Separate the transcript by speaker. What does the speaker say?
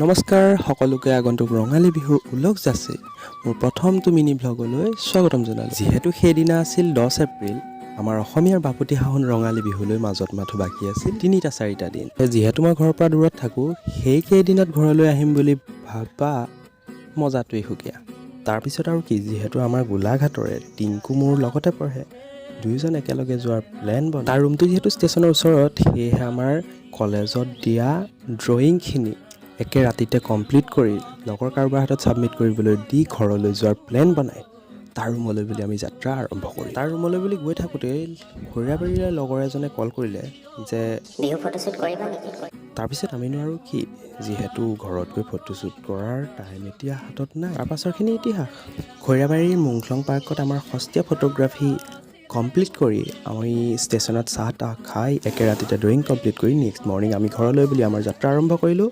Speaker 1: নমস্কাৰ সকলোকে, আগন্তুক ৰঙালী বিহুৰ ওলগ যাচি মোৰ প্ৰথমটো মিনি ভ্লগলৈ স্বাগতম জনালোঁ। যিহেতু সেইদিনা আছিল 10 এপ্ৰিল, আমাৰ অসমীয়াৰ বাপতি সাহোন ৰঙালী বিহুলৈ মাজত মাথো বাকী আছিল তিনিটা চাৰিটা দিন। যিহেতু মই ঘৰৰ পৰা দূৰত থাকোঁ, সেই কেইদিনত ঘৰলৈ আহিম বুলি ভাবা মজাটোৱেই সুকীয়া। তাৰপিছত আৰু কি, যিহেতু আমাৰ গোলাঘাটৰে টিংকু মোৰ লগতে পঢ়ে, দুয়োজন একেলগে যোৱাৰ প্লেন বনাই, তাৰ ৰুমটো যিহেতু ষ্টেচনৰ ওচৰত, সেয়েহে আমাৰ কলেজত দিয়া ড্ৰয়িংখিনি একে ৰাতিতে কমপ্লিট কৰি লগৰ কাৰোবাৰ হাতত ছাবমিট কৰিবলৈ দি ঘৰলৈ যোৱাৰ প্লেন বনাই তাৰ ৰুমলৈ বুলি আমি যাত্ৰা আৰম্ভ কৰিলোঁ। তাৰ ৰুমলৈ বুলি গৈ থাকোঁতেই খৈৰাবাৰীৰে লগৰ এজনে কল কৰিলে যে
Speaker 2: বিহু ফটোশ্বুট কৰিবা নেকি?
Speaker 1: তাৰপিছত আমিনো আৰু কি, যিহেতু ঘৰত গৈ ফটোশ্বুট কৰাৰ টাইম এতিয়া হাতত নাই, তাৰ পাছৰখিনি ইতিহাস। খৈৰাবাৰীৰ মুংখলং পাৰ্কত আমাৰ সস্তীয়া ফটোগ্ৰাফী কমপ্লিট কৰি আমি ষ্টেচনত চাহ তাহ খাই একে ৰাতিতে ড্ৰয়িং কমপ্লিট কৰি নেক্সট মৰ্ণিং আমি ঘৰলৈ বুলি আমাৰ যাত্ৰা আৰম্ভ কৰিলোঁ।